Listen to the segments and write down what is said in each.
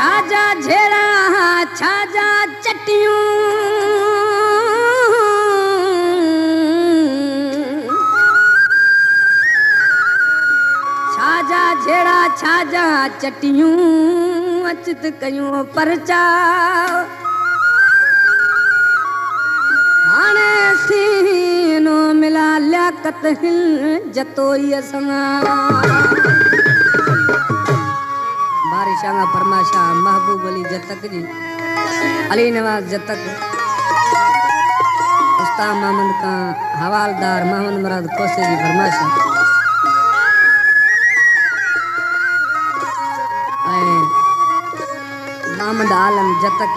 ڇا جا جھيڙا، ڇا جا چٽيون. ڇا جا جھيڙا، ڇا جا چٽيون، اچ ته ڪيون پرچا. هاڻي سينو ملا لياقت هن جتوئي اسان. باري شانگا پرماشا محبوب علي جتڪ جي، علي نواز جتڪ، استاد محمد خان حوالدار، محمد مراد کوسي جي پرماشا. ۽ محمد عالم جتڪ،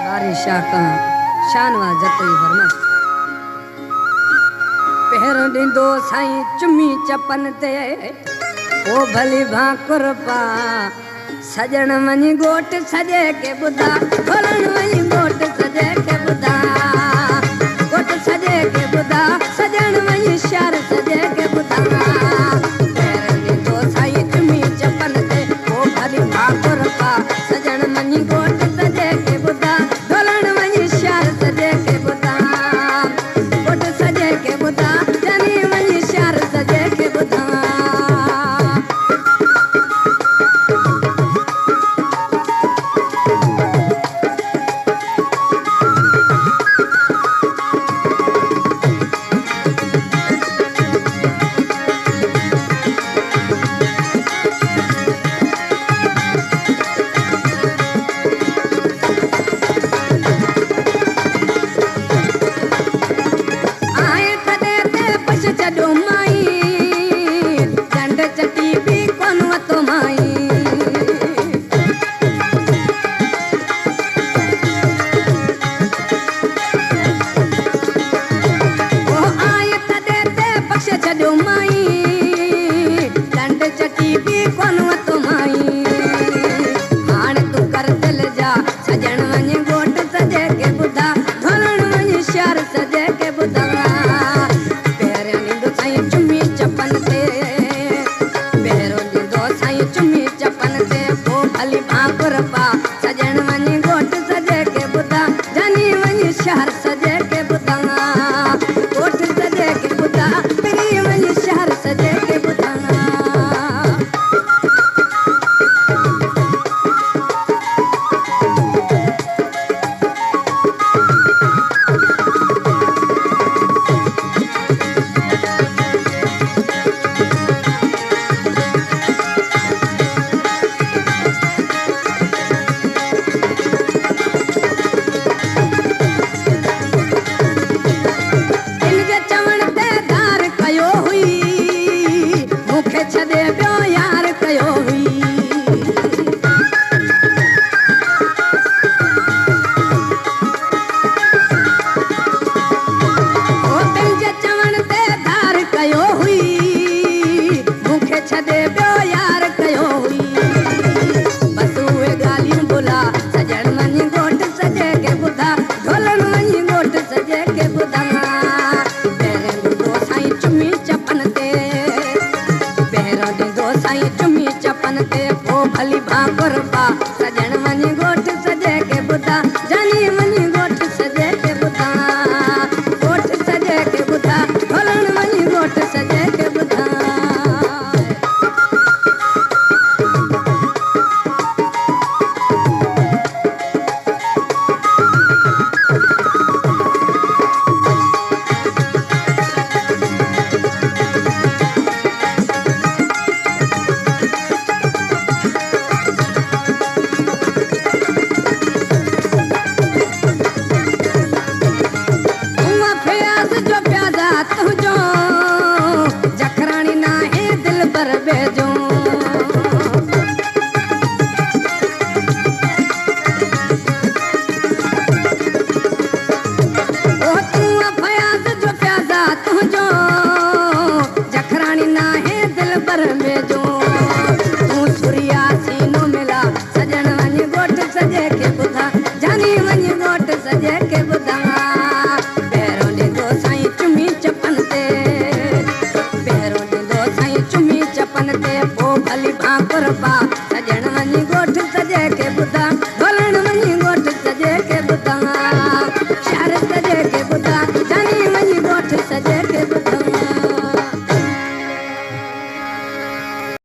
باري شاهه خان، شاهنواز جتوئي فرمائش. پهرون ڏيندو سائين چمي چپن تي، او ڀلي ڀانڪر پا. سڄڻ وڃي ڳوٺ سڄي کي ٻڌا، ڍولڻ وڃي ڳوٺ سڄي کي ٻڌا، ڳوٺ سڄي کي ٻڌا، سڄڻ وڃي شهر سڄي کي ٻڌا. پهرون ڏيندو سائين چمي چپن تي، او ڀلي ڀانڪر پا. سڄڻ وڃي ڳوٺ سڄي کي ٻڌا، ڍولڻ وڃي شهر سڄي کي ٻڌا. ڳوٺ سڄي کي ٻڌا، جني وڃي شهر سڄي کي ٻڌا. آئي ٿڏي تي پڇ ڇڏيو مائي، ڏنڊ چٽي به ڪونه وتو مائي. او آئي ٿڏي تي پڇ ڇڏيو مائي، ڏنڊ چٽي به ڪونه وتو مائي. هاڻي تون ڪر دل جا، سڄڻ وڃي ڳوٺ سڄي کي ٻڌا، ڍولڻ وڃي شهر سڄي کي ٻڌا. پهريون ڏيندو سائين چمي چپن تي، پهريون ڏيندو سائين چمي چپن تي، پوءِ ڀلي ڀانڪر پا. سڄڻ وڃي ڳوٺ سڄي کي ٻڌا، جني وڃي شهر سڄي کي ٻڌا، ڳوٺ سڄي کي ٻڌا، پري وڃي شهر سڄي کي ٻڌا. تن جي چوڻ تي ڌار ڪيو هئي، مون کي ڇڏي ٻيو يار ڪيو هئي. او تن جي چوڻ تي ڌار ڪيو هئي، مون کي ڇڏي ٻيو يار ڪيو هئي. بس اهي ڳالهيون ڀلا، سڄڻ وڃي ڳوٺ سڄي کي ٻڌا، ڍولڻ وڃي ڳوٺ سڄي کي ٻڌا. پهريون ڏيندو سائين چمي چپن تي، پهريون ڏيندو سائين چمي چپن تي، پوءِ ڀلي ڀانڪر پا. سڄڻ